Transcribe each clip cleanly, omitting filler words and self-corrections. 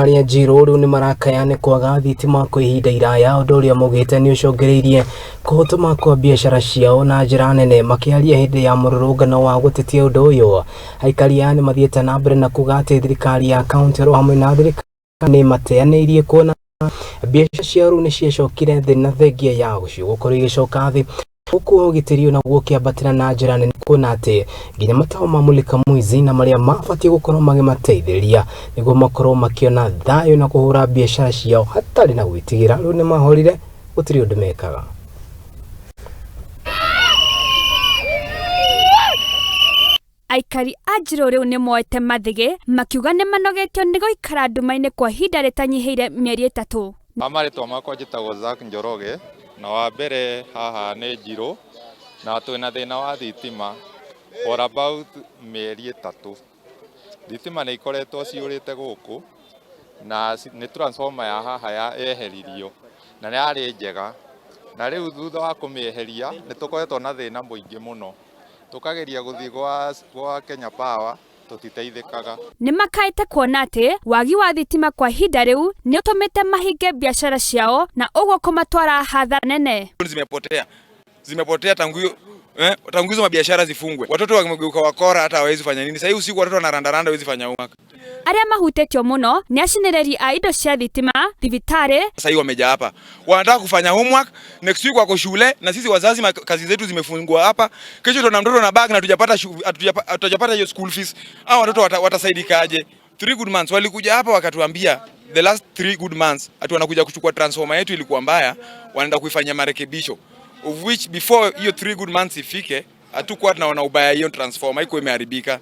Itũra rĩa Njirũ rĩu nĩ marakaya nĩ kwaga thitima kwa ihinda iraya, ũndũ ũrĩa maugĩte nĩ ũcũngĩrĩirie kũhotoma kwa biacara ciao na njĩra nene. Makĩaria hĩndĩ ya mũrũrũngano wa gũtetia ũndũ ũyũ, aikari aya nĩ mathiĩte na mbere na kuga atĩ thirikari ya kaunti oro hamwe na thirikari nĩ mateanĩirie kuona biacara ciao rĩu nĩ ciacokire thĩ na thengia ya gũcio gũkorwo igĩcoka thĩ, gũkũ ũgitĩri onaguo ũkĩambatĩra na njĩra nene kuona atĩ nginya matawa ma Mulika Mwizi na marĩa mabatiĩ gũkorwo makĩmateithĩrĩria nĩguo makorwo makĩona thayũ na kũhũra biacara ciao hatarĩ na gwĩtigĩra, rĩu nĩ mahorire, gũtirĩ ũndũ mekaga. Aikari a Njirũ rĩu nĩ moete mathĩgĩ makiuga nĩ manogetio nĩ gũikara nduma-inĩ kwa ihinda rĩtanyihĩire mĩeri 3. Marĩtwa makwa njĩtagwo Zack Njoroge, na wa mbere haha nĩ Njirũ, na twĩna thĩna wa thitima for about mĩeri 3. Thitima nĩ ikoretwo ciũrĩte gũkũ, na nĩ transformer ya haha yeheririo, na yarĩ njega, na rĩu thutha wa kũmĩeheria nĩ tũkoretwo na thĩna mũingĩ mũno. Tũkageria gũthiĩ gwa Kenya Power tũtiteithĩkaga. Nĩ makaĩte kuona atĩ wagi wa thitima kwa ihinda rĩu nĩ ũtũmĩte mahinge biacara ciao na ũguo kũmatwara hathara nene. Zimepotea. Zimepotea tangu hiyo, tangu hizo mabiashara zifungwe. Watoto wamegeuka wakora, hata hawawezi fanya nini. Sasa usiku watoto wanarandaranda, hawezi fanya homework. Arĩa mahutĩtio mũno nĩ acinĩrĩri a indo cia thitima, thibitarĩ. Sasa hivi wamejaa hapa. Wanataka kufanya homework, next week wako shule na sisi wazazi kazi zetu zimefungwa hapa. Kesho tuna mtoto na bag na hatujapata hiyo school fees. Hao watoto watasaidikaje? 3 good months walikuja hapa wakatuambia the last 3 good months ati wanakuja kuchukua transformer yetu ilikuwa mbaya, wanaenda kuifanyia marekebisho. Of which before hiyo 3 good months ifike, hatukuwa tunaona ubaya hiyo transformer iko imeharibika.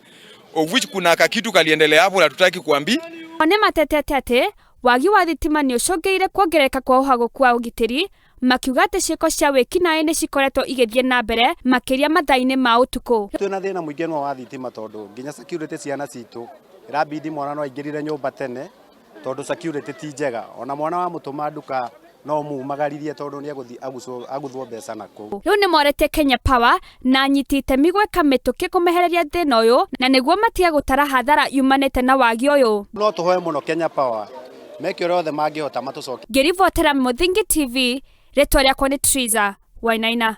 Of which kuna kakitu kaliendelea hapo na tutaki kuambi. Nĩ matetete atĩ wagi wa thitima nĩ ũcũngĩrĩire kuongerereka kwa ũhagũku wa ũgitĩri, makiuga atĩ ciĩko cia wĩkinaĩ nĩ cikoretwo igĩthiĩ na mbere makĩria mathaa-inĩ ma ũtukũ. Twĩna thĩna mũingĩ mũno wa thitima tondũ nginya security ciana citũ ĩrabidi mwana no aingĩrire nyũmba tene tondũ security ti njega, ona mwana wa mũtũma nduka no mumagaririe tondũ nĩ egũthiĩ aguthwo mbeca na kũu. Rĩu nĩ moretie Kenya Power na anyiti itemi gwĩka mĩtũkĩ kũmehereria thĩna ũyũ na nĩguo matige gũtara hathara yumanĩte na wagi ũyũ. No tũhoe mũno Kenya Power meke ũrĩa othe mangĩhota matũcoke. Ngĩribotera Mũthingi TV, rĩtwa rĩakwa nĩ Triza Wainaina.